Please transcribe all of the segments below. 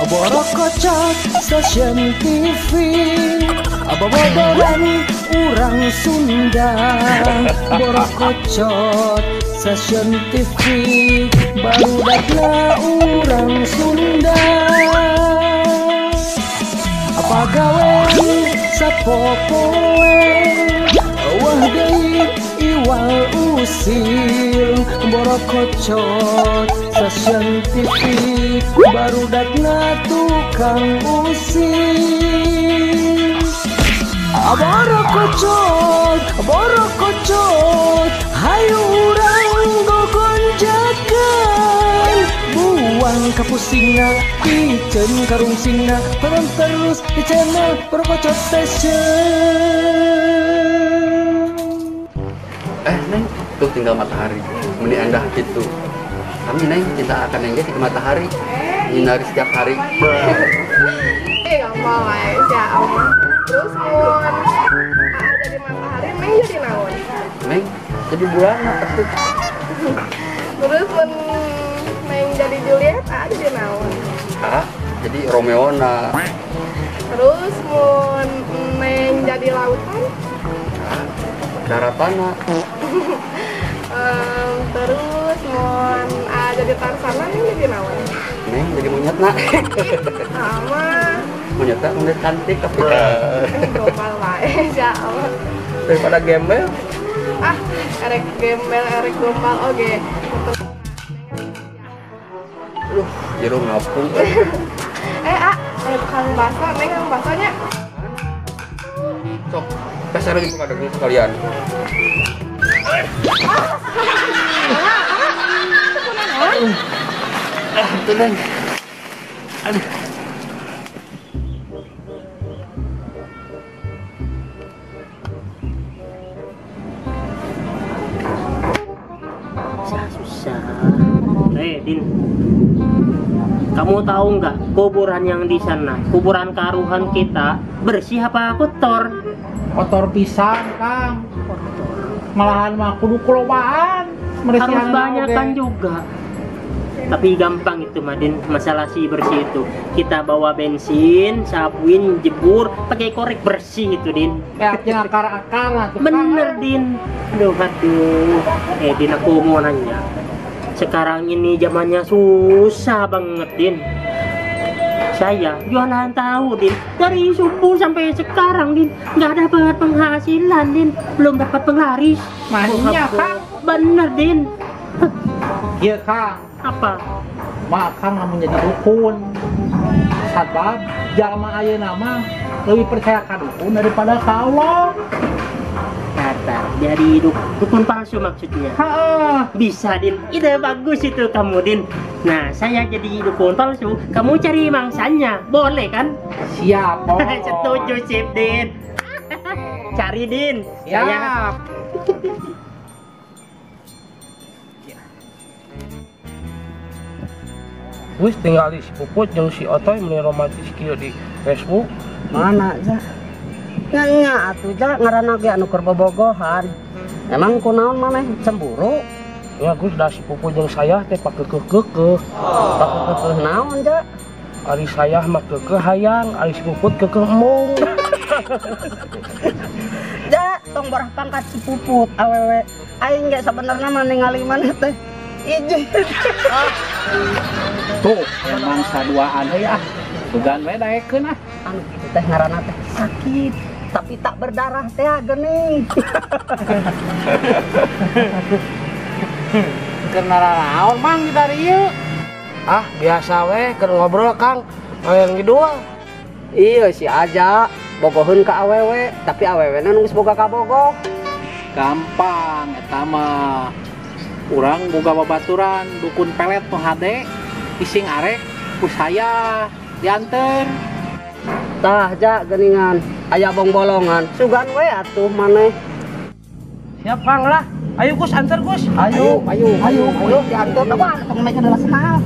Borokocot Station TV, bobodoran urang Sunda. Borokocot Station TV, barudakna urang Sunda. Pagawean sapopoe, wah deui iwal usil. Borokocot Station TV, barudakna tukang usil. Borokocot, borokocot, hayu urang gogonjakan. Buang kapusingna, piceun karungsingna, tonton terus di channel Borokocot Station. Neng, tuh tinggal matahari, meni endah gitu. Kami Neng cinta akan Neng ke matahari, menyinari setiap hari. Gampang lah ya Allah. Terus mun jadi matahari, Neng jadi naon? Neng jadi bulan pasti. Terus mun Neng jadi Juliet, jadi naon? Jadi Romeo na. Terus mun Neng jadi lautan? Daratan. Terus mun jadi Tarzana, Neng jadi naon? Neng jadi monyet nak. Sama. Monyetnya monyet cantik tapi. Gombal wae ya Allah. Daripada gembel. Erek gembel, erek gombal oge. Aduh, jero ngapung. Aya tukang bakso, Neng kang baksonya. Sok, peser lagi kadangnya sekalian. Itu Neng. Aduh. Susah. Din, kamu tahu nggak kuburan yang di sana, kuburan karuhan kita bersih apa kotor? Kotor pisan, Kang. Kotor. Malahan mah kudu kulobaan. Harus banyak kan juga. Tapi gampang itu Madin, masalah si bersih itu. Kita bawa bensin, sapuin, jebur, pakai korek bersih itu, Din. Kayaknya akar-akar. Bener, Din. Aduh, aduh. Din, aku mau nanya. Sekarang ini zamannya susah banget, Din. Saya jualan tahu, Din. Dari subuh sampai sekarang, Din, nggak dapat penghasilan, Din. Belum dapat penglaris. Makanya, Kang. Bener, Din. Iya, Kang. Apa? Mak Kang lamun jadi dukun. Sabab jalma ayeuna mah lebih percaya ka dukun daripada ka Allah. Kata jadi dukun palsu maksudnya. Heeh. Bisa, Din. Ide bagus itu kamu, Din. Nah, saya jadi dukun palsu, kamu cari mangsanya. Boleh kan? Siap. Oh. Setuju, sip, Din. Cari, Din. Siap. Saya. Wis tinggal si Puput jeung si Otoy meni romantis kieu di Facebook. Mana ja? Nya atuh ja ngaranna ge anu keur bobogohan. Emang kunaon maneh cemburu? Ya Gus, da si Puput jeung saya teh pakekeuh-keukeuh. Pakekeuh naon ja? Ari saya mah keukeuh hayang, ari si Puput keukeuh embung. Ja, tong borah pangkat si Puput awewe. Aing ge sabenerna mah ningali maneh teh ijin. Tuh, emang saduaan euy ah. Sugan we daekeun ah. Anu kitu teh ngaranna teh sakit, tapi tak berdarah teh geuning. Keur naraon Mang di dari ieu? Ah, biasa we keur ngobrol Kang. Hayang ngidul. Iya si Aja bogoheun ka awewe, tapi awewena nu geus boga kabogoh. Gampang eta mah. Urang boga babaturan dukun pelet nu hade. Ising arek ku saya dianter. Tah ja geuningan aya bongbolongan sugan we atuh maneh. Siap Kang lah. Ayo Gus anter Gus. Ayo ayo ayo ayo dianter. Wah, tong naik adalah senal.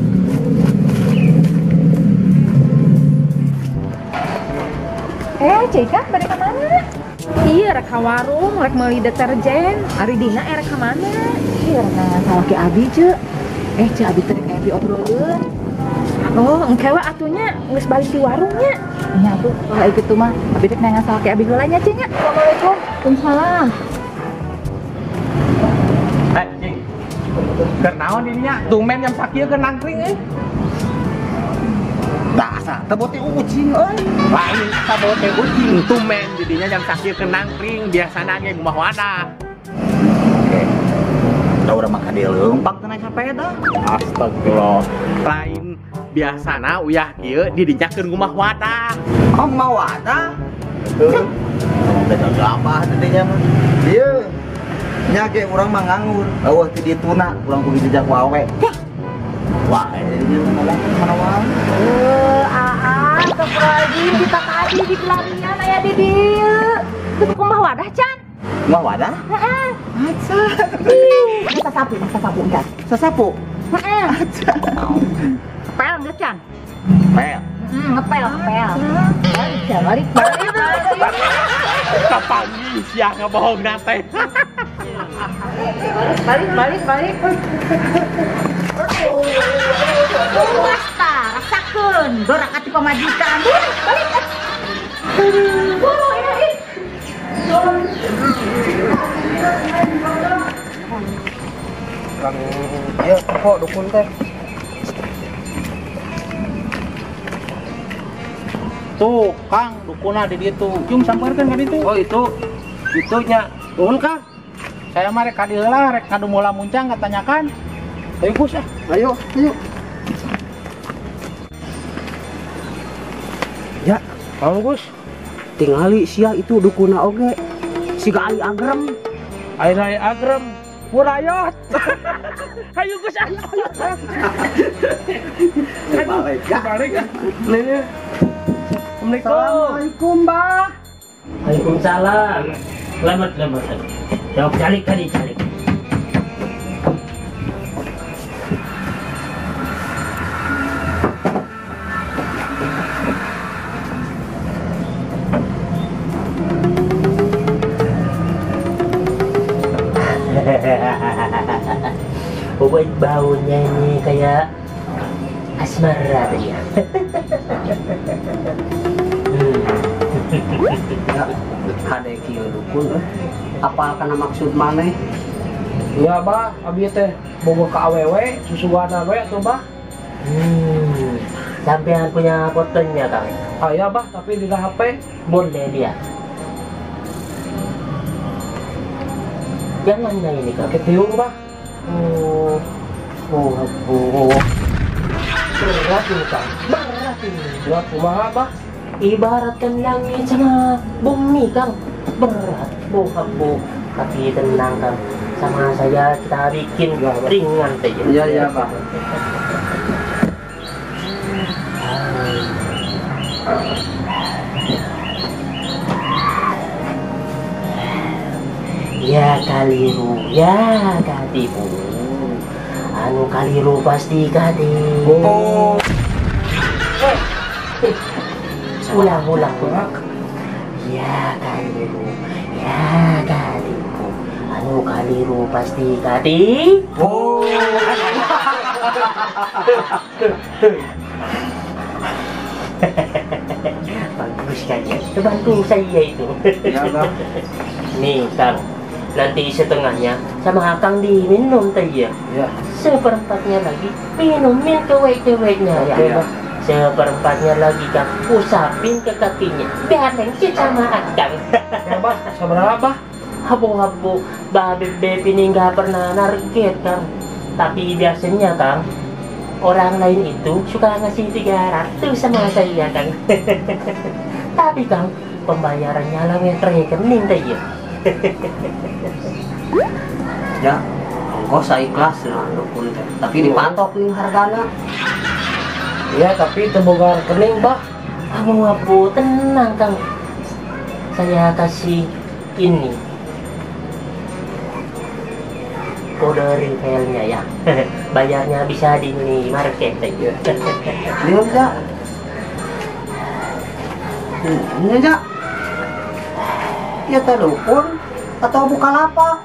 Cika bade ka mana? Iya rek ka warung, rek meuli deterjen. Ari Dina erek ka mana? Iya rek salaki abi, Ceu. Ceu abi teh rek aya diobrolkeun. Oh, engke we atunya geus balik di warungnya. Nya atuh, kalau kitu mah abi rek neangan salaki abi heula nya Cing nya. Assalamualaikum. Waalaikumsalam. Cing. Keur naon ini nya? Tumben jam sakieu keur nangkring euy. Tah asa teu bote ucing euy. Lain sabote ucing tumben jadinya jam sakieu keur nangkring biasana ge ngumah wadah. Oke. Da urang mah ka dieu leumpang teu naik sapeda. Astagfirullah. Lain biasana uyah kieu didinya keur ngumah wadah. Oh, ngumah wadah? Heuh. Teu gabah teh nya mah. Dieu. Nya ge urang mah nganggur. Eueuh ti dituna urang kudu jejak ku awe. Wah, ini ngomong mana wae. Aa, astagfirullahaladzim, kita tadi di pelarian aya di dieu. Teu kumaha wadah can? Kumaha wadah? Heeh. Aca. Masa sapu enggak? Sasapu? Heeh. Aca. Pel geus can? Pel. Ngepel, ngepel. Balik, balik, balik. Kapanggih sia ngabohong teh. Balik, balik, balik. Puas ta, rasakeun dorak ati pamajikan. Balik. Buru ya ih. Kang ieu kok dukun teh. Tuh, Kang, dukuna di ditu. Jung sampeurkeun ka ditu. Oh, itu. Itu nya. Nuhun, Kang. Saya mah rek ka dieu lah, rek kadu mola muncang katanyakan. Ayo Gus ah. Ayo, ayo. Ya, Kang Gus. Tingali sia itu dukuna oge. Siga ali agrem. Ai agrem. Murayot. Ayo Gus ah. Balik, balik ah. Nenek. Assalamualaikum. Assalamualaikum, Bah. Waalaikumsalam. Selamat, selamat. Jawab calik tadi, calik. Obat baunya ini kayak asmara tadi ya. Ya, hade kieu dukun apa kana maksud maneh? Ya bah, abi teh bogoh ka awewe susuana we atuh bah. Sampean punya fotonya Kang? Aya bah, tapi di HP. Boleh dia. Jangan yang ini Kang. Ketiung bah. Oh, oh, berat ini Kang, berat ini. Berat kumaha bah? Ibaratkan langit sama bumi Kang, berat, bohong. Tapi tenang Kang, sama saya kita bikin ya, ringan teh. Iya iya Pak. Ya kaliru, ya katipu. Anu kaliru pasti katipu. Oh. Ulang, ulang, ulang. Ya kaliru, ya katipu. Anu kaliru pasti katipu. Bagus kan ya? Bantu saya itu. Ya, Bang. Nih, Kang. Nanti setengahnya sama Akang diminum teh ya. Ya. Seperempatnya lagi minumin ke cewek-ceweknya ya. Ya. Seperempatnya lagi Kang usapin ke kakinya biar lengket sama Akang. Ya, Bah, seberapa, Bah? Habo-habo, Bah Beb ini nggak pernah target, Kang. Tapi biasanya, Kang, orang lain itu suka ngasih 300 sama saya, Kang. Tapi, Kang, pembayarannya lewat rekening teh ya. Ya, ongkos saya ikhlas lah dukun teh. Tapi dipatok nih hargana. Ya, tapi teu boga rekening, Bah. Abu-abu, tenang, Kang. Saya kasih ini kode retailnya ya. Bayarnya bisa di minimarket ya. Lihat ya. Ini ya. Ya teh dukun atau buka lapak.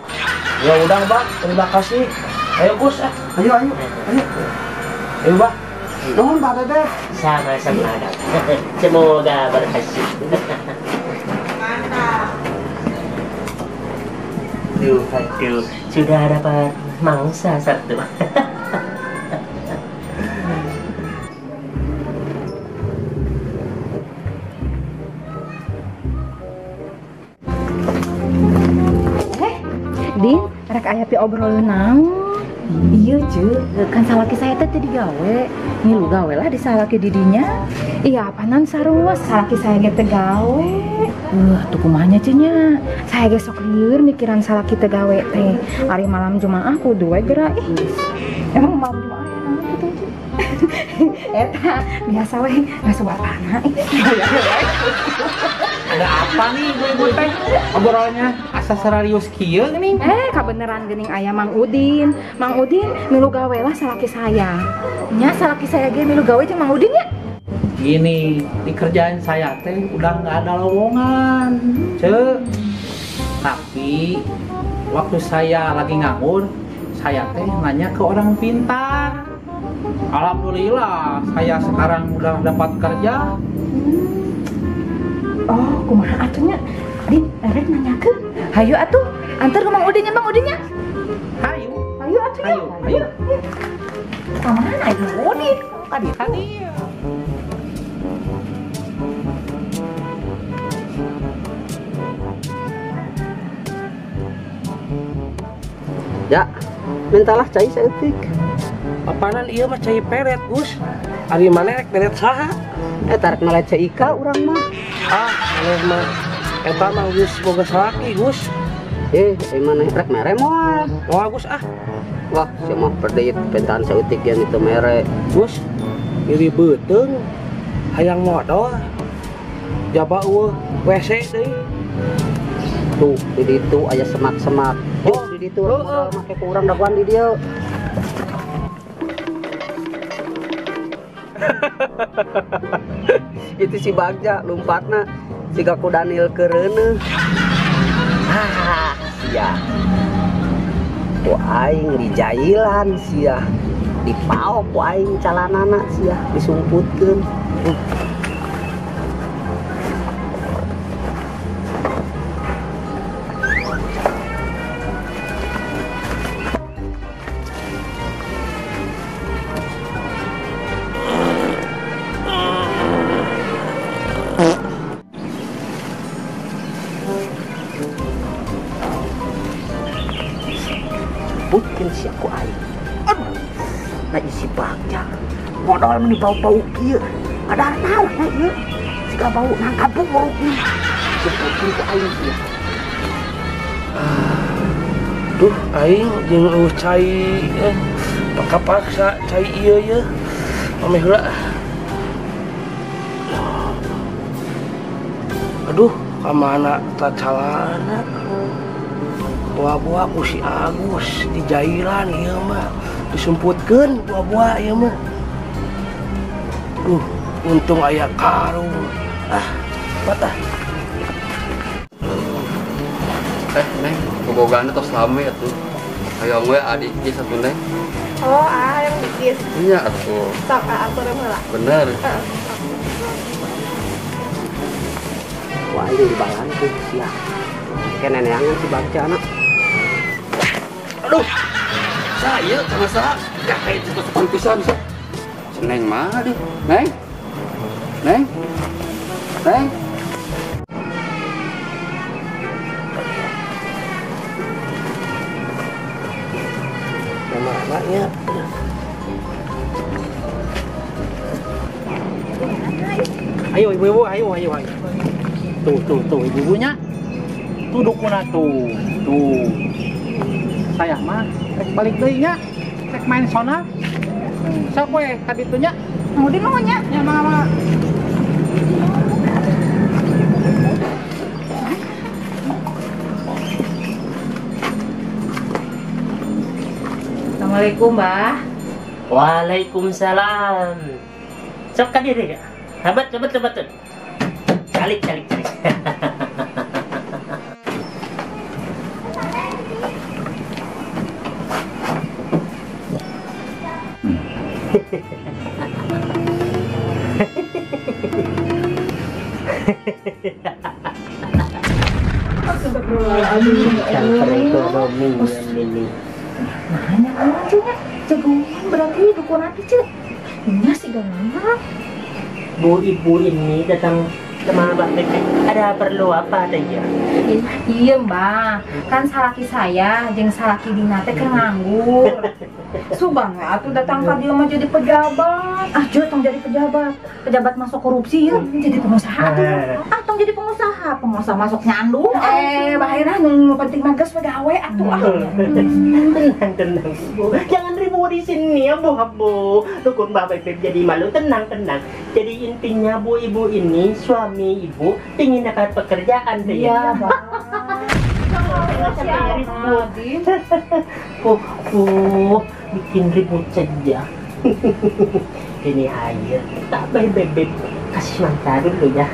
Ya udah, Bang, terima kasih. Ayo Gus, ah. Ayo, ayo, ayo. Ayo, Bang. Nuhun Pak Bebek. Sama-sama. Semoga berhasil. Mantap. Duh, aduh, sudah dapat mangsa satu. Din, rek aya pi obrol naon? Iya, Ceu, kan salaki saya teh teu digawe. Ngilu gawe lah di salaki didinya. Iya, apanan sarua salaki saya ge teu gawe. Tuh kumaha nya Ceu nya? Saya ge sok lieur mikiran salaki teu gawe teh. Ari malam Jumaah kudu we geura ih. Emang malam Jumaah ya naon kitu Ceu? Eta biasa we ngasubatana ih. Ada apa nih ibu-ibu teh obrolannya asa serius kieu geuning? Kabeneran geuning aya Mang Udin. Mang Udin milu gawe lah salaki saya. Nya salaki saya ge milu gawe jeung Mang Udin nya. Gini, di kerjaan saya teh udah nggak ada lowongan, Ceu. Tapi waktu saya lagi nganggur, saya teh nanya ke orang pintar. Alhamdulillah, saya sekarang udah dapat kerja. Oh, kumaha atuh nya? Din, erek nanyakeun. Hayu atuh, antar ke Mang Udin nya, Mang Udin nya. Hayu. Hayu atuh nya. Hayu. Ka mana ieu Udin? Ka dieu. Ka dieu. Ya, mintalah cai saeutik. Apanan ieu mah cai peret, Gus. Ari maneh rek meret saha? Tarik melet cai Ika urang mah. Ah, maneh mah eta mah geus boga salaki, Gus. Maneh rek mere moal. Moal, Gus ah. Wah, sia mah perdeit pentaan saeutik yang itu mere. Gus, nyeri beuteung hayang modal. Jaba eueuh WC deui. Tuh, di ditu aya semak-semak. Oh, di ditu modal make ku urang dagoan di dieu. Itu si Bagja lompatna siga ku Daniel kereuneuh. Ah, sia. Ku aing dijailan sia. Dipaok ku aing calanana sia, disumputkeun. Putkeun sia ku aing. Aduh. Nah si Bagja modal meni bau-bau kieu. Ada naon nya ieu? Siga bau nangka buruk ieu. Putkeun ku aing ieu. Duh, aing jeung eueuh cai pakapaksa cai ieu ye. Ameh heula. Aduh, ka mana ta calana? Buah-buah ku si Agus di jailan ieu mah disumputkeun buah-buah ieu mah. Duh, untung aya karung. Ah, patah. Neng, bobogaanna tos lame atuh. Hayang we adik geus atuh, Neng. Oh, ah yang dikis. Iya atuh. Sok atuh heula. Bener. Heeh. Wah, aing dibalankeun sia. Keneneangan si Bagja anak. Aduh, saya sama saya kayak itu sopan pisan sih. Neng mana deh, Neng, Neng, Neng. Nama anaknya. Ayo ibu-ibu, ayo, ayo, ayo. Tuh, tuh, tuh ibu-ibunya. Tuh dukuna tuh, tuh. Saya mah rek balik deui nya, rek main sona. Sok we ka ditu nya. Mang Udin mau nya? Nya mangga mangga. Assalamualaikum, Mbah. Waalaikumsalam. Sok ka diri. Habat, habat, habat. Calik, calik, calik. Urusan perekonomian ini. Nah, nyaman nya jagoan berarti dukun nanti cek. Nya sih gak. Bu ibu ini datang sama Mbak Bebek, ada perlu apa ya? Iya mbak, kan salaki saya jeung salaki dina teh keur nganggur. Subang we atuh datang ka dieu mah jadi pejabat. Ah, jeu tong jadi pejabat. Pejabat masuk korupsi ya, jadi pengusaha atuh. Ah, tong jadi pengusaha, pengusaha masuk nyandu. Bahaya nu penting mah geus we gawe atuh ah. Tenang, tenang, Bu. Jangan ribut di sini ya, Bu. Bu. Dukun Mbak Bebek jadi malu. Tenang, tenang. Jadi intinya Bu Ibu ini suami ibu ingin dapat pekerjaan deh ya. Iya, Mbak. Oh, bikin ribut saja. Ini air, tak baik bebek. Kasih mata dulu ya.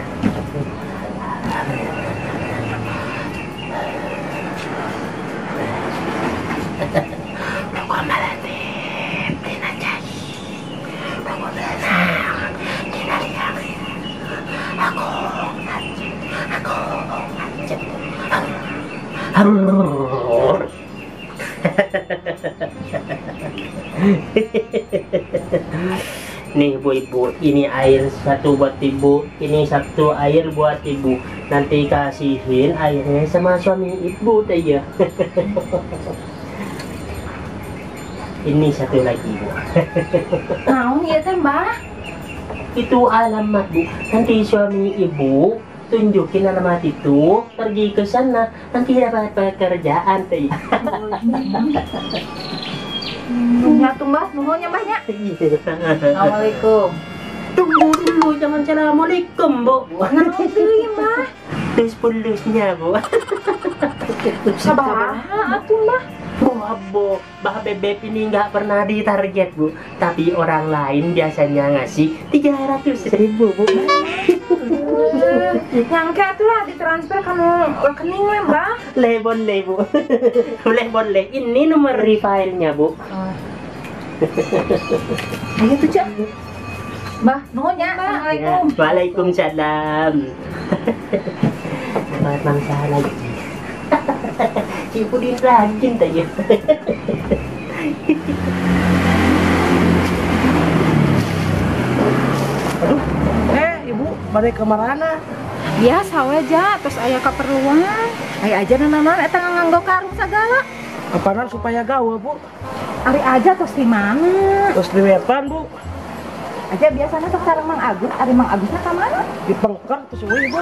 Nih bu ibu, ini air satu buat ibu, ini satu air buat ibu. Nanti kasihin airnya sama suami ibu deh ya. Ini satu lagi bu. Naon ya teh mbak? Itu alamat bu. Nanti suami ibu tunjukin alamat itu, pergi ke sana, nanti dapat pekerjaan teh. Nyatu mbah, nuhun ya mbahnya. Assalamualaikum. Tunggu dulu, jangan assalamualaikum bu. Naon deui mbah? Terus pulusnya bu. Sabaraha atuh mbah? Bu, Mbah Bebek ini nggak pernah ditarget bu, tapi orang lain biasanya ngasih 300.000 bu. Nyangka tuh lah ditransfer kamu rekening we mbah. Le boleh bu, boleh boleh. Ini nomor refilenya bu. Ayo tuh cak. Mbah, nuhun ya. Assalamualaikum. Waalaikumsalam. Dapat mangsa lagi. Cipudin rajin tadi. Aduh, ibu balik ke mana? Biasa aja, terus ayah keperluan. Ayah aja nananan, eta nganggo karung segala. Apanan supaya gaul bu? Ari aja terus di mana? Terus di wetan bu. Aja biasanya sok sareng Mang Agus, ari Mang Agusnya ka mana? Di pengker terus euy bu.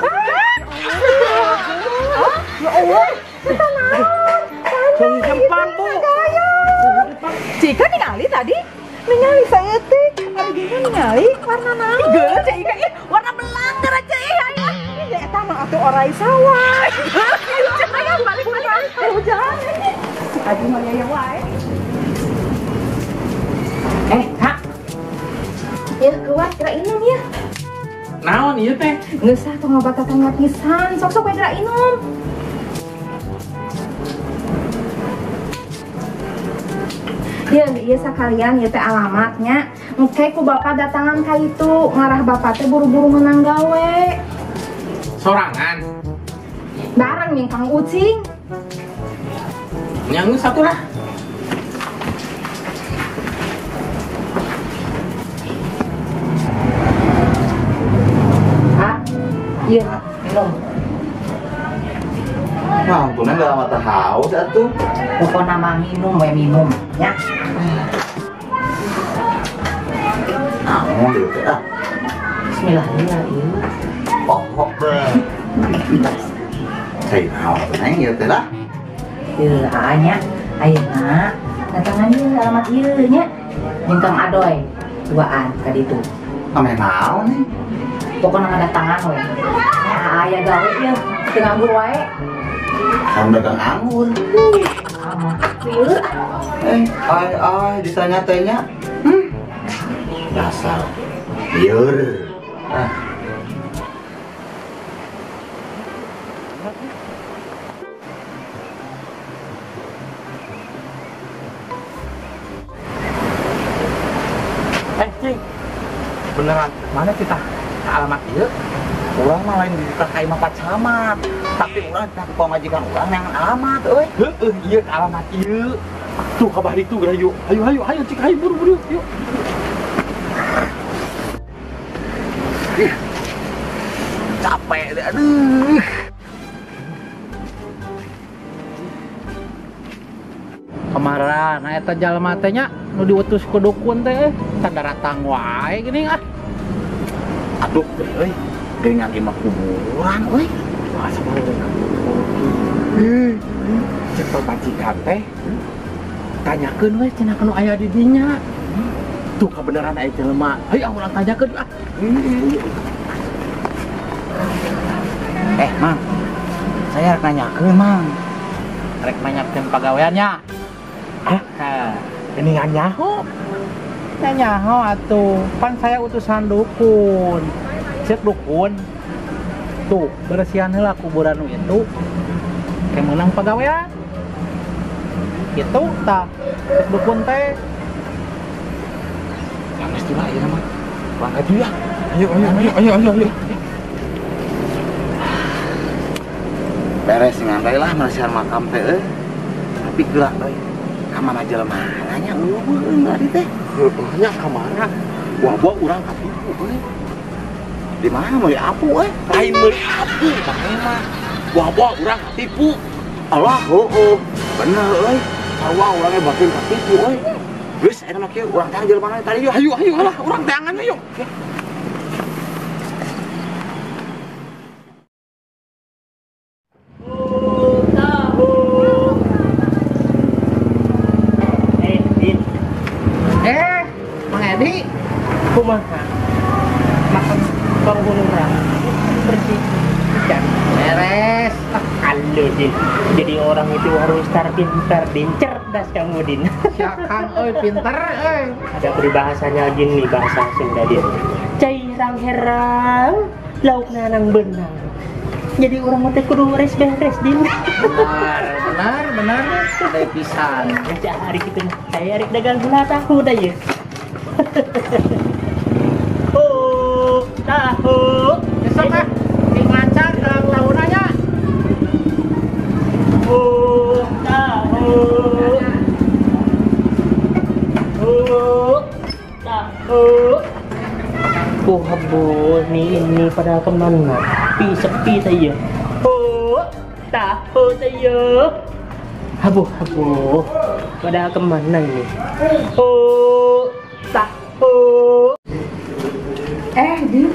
Ya Allah, kita naon? Jempang bu. Cika ningali tadi, ningali saeutik, ari geuning ningali warna naon? Geus cika ih, warna belanggar aja ih aya. Ih eta mah atuh orai sawah. Ayo balik balik hujan. Aduh mah ya wae. Kak. Ya kuat kira inum ya. Naon ieu teh? Geus ah tong ngobatan pisan, sok-sok we geura inum. Ya, iya sekalian ya teh alamatnya. Engke ku bapak datangan ka itu, ngarah bapak teh buru-buru menang gawe. Sorangan. Bareng jeung Kang Ucing. Yang satu lah. Hah? Iya, minum. Nah, ampun enggak mata haus atuh. Pokokna mah minum we minum nya. Naon ieu teh ah. Bismillahirrahmanirrahim. Pokok deh. Cai naon neng ieu teh lah. Ieu aa nya ayeuna datangan ieu alamat ieu nya. Jeung Kang Adoy duaan ka ditu. Ame naon nih? Pokokna mah datangan we. Nya aa aya gawe ieu teu nganggur wae. Kan dagang anggur. Ai ai ditanya tehnya. Dasar liur. Ah. Cing. Beneran mana kita? Alamat ieu? Urang mah lain dititah ka imah Pak Camat, tapi urang dititah ku pamajikan urang yang alamat euy. Heueuh, ieu ka alamat ieu. Tuh kabar itu geura yuk. Hayu hayu hayu cik hayu buru-buru yuk. Ih. Capek deh, aduh. Kemarin nah eta jalma teh nya nu diutus ku dukun teh tanda ratang wae geuning ah. Aduh euy, geuningan imah kuburan euy. Wah, sabarang. Cek pamajikan teh tanyakeun we cenah nu aya di dinya. Tuh kebenaran aya jelema. Hayu ah urang tanyakeun ah. Mang, saya rek nanyakeun, Mang. Rek nanyakeun pagaweannya. Hah? Geuningan nyaho. Nya nyaho atuh. Pan saya utusan dukun. Cek dukun. Tuh, bersihan heula kuburan nu itu. Kayak meunang pagawean. Gitu tah. Cek dukun teh. Yang geus lah ieu mah. Bangga ya. Ayo ayo ayo ayo ayo ayo. Beres ngantai lah meresihan makam teh euy. Tapi gerak euy. Ka mana jelema nya eueuh tadi teh. Heueuh nya ka mana? Wah-wah urang katipu euy. Di mana meuli apu euy? Lain meuli apu bae mah. Wah-wah urang katipu. Allah heueuh. Bener euy. Sarua urang ge bakeun katipu euy. Geus ayeuna mah kieu urang teang jelema tadi yuk. Hayu hayu lah urang teangan yuk. Kumaha makan panggunurang bersih dan beres. Halo Din, jadi orang itu harus pintar Din, cerdas kamu Din. Ya Kang euy, pinter euy. Ada peribahasanya gini, bahasa Sunda Din. Cai herang herang, lauk nanang benang. Jadi orang teh kudu beres-beres Din. Benar, benar, benar. Ada pisan. Baca hari kitu saya rek dagang gula tahu dah ya. Oh, tahu. Besok ah, sing lancar dalam tahunannya. Oh, tahu. Oh, tahu. Oh, habo nih ini pada kemana? Pi sepi saya. Oh, tahu saya. Habo, habo. Pada kemana ini? Oh, tahu. Din,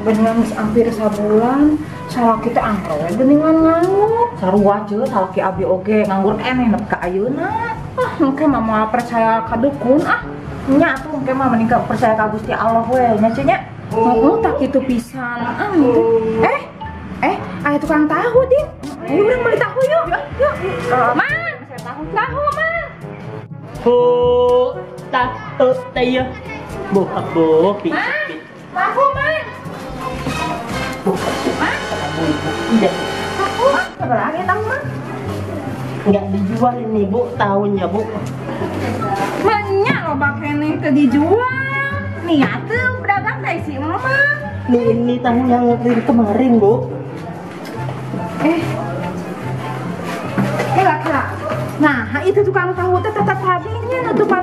beneran hampir sabulan salaki teh angker we geuningan nganggur. Sarua ceuk salaki abi oge nganggur keneh nepi ka ayeuna. Ah, engke mah moal percaya ka dukun ah. Nya atuh engke mah mending percaya ka Gusti Allah we nya ceu nya. Heeh, tak kitu pisan. Ah, eh, aya tukang tahu, Din. Ayo urang beli tahu yuk. Yuk. Mang, tahu, tahu, Mang. Ho, tahu teh. Boh, boh, pi. Tahu, Mang. Mang. Iya. Tahu, Mang. Seberapa tahu, Mang? Enggak dijual ini, Bu, tahunya, Bu. Banyak loh keneh teu dijual. Nih atuh pedagang teh si Emak. Nih ini tahu yang dari kemarin, Bu. Kela. Nah, itu tukang tahu teh tetap tadinya nutupan